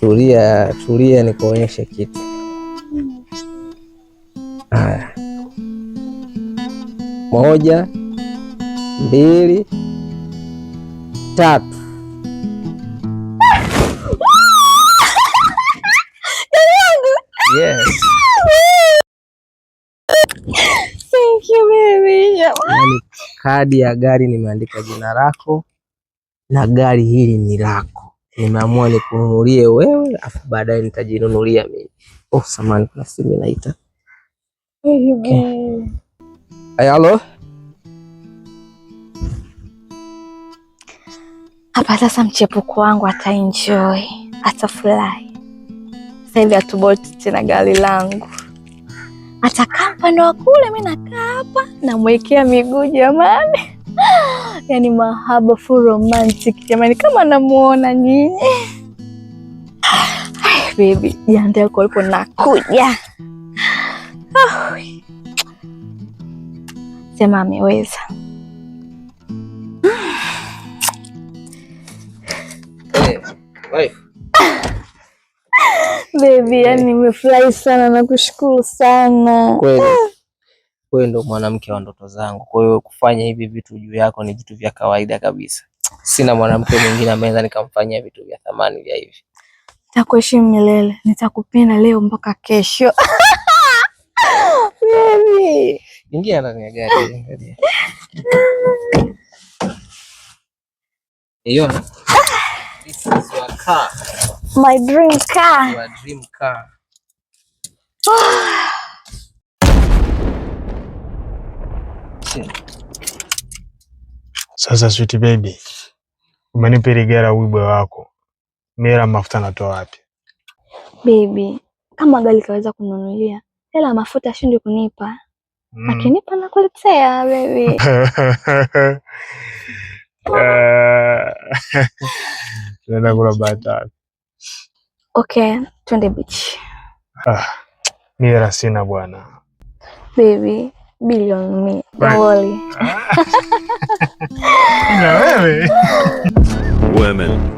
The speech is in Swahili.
Tulia, tulia nikuonyeshe kitu. Haya, moja, mbili, tatu. Yes. Thank you baby. Yaani kadi ya gari nimeandika jina lako na gari hili ni lako. Nimeamua nikununulie wewe, afu baadaye nitajinunulia mimi. Oh, samahani, kuna simu inaita. Baby. Hey, halo. Hapa sasa mchepuko wangu ataenjoy, atafurahi. Sasa hivi hatuboti tena gari langu, atakaa upande wa kule, mi nakaa hapa, namwekea miguu jamani. Yaani mahaba full romantic jamani, kama namuona nyinyi. Ay, baby, jiandae huko ulipo, nakuja. Oh. Sema ameweza. Hey, wife. Baby, yani nimefurahi sana na kushukuru sana. Kweli wewe ndo mwanamke wa ndoto zangu, kwa hiyo kufanya hivi vitu juu yako ni vitu vya kawaida kabisa. Sina mwanamke mwingine ambaye nikamfanyia vitu vya thamani vya hivi. Nitakuheshimu milele, nitakupenda leo mpaka kesho. Baby. Ingia ndani ya gari, angalia. Iona? This is your car. My dream car. Your dream car. Sasa sweet baby, umenipa ile gari wibwe wako, mimi mafuta natoa wapi? Baby, kama gari kaweza kununulia, hela mafuta shindi kunipa. Akinipa nakuletea baby. Tunaenda kula bata. Okay, twende beach. Ah, mimi hela sina bwana. Baby, billion me. Don't worry. Na wewe. Women.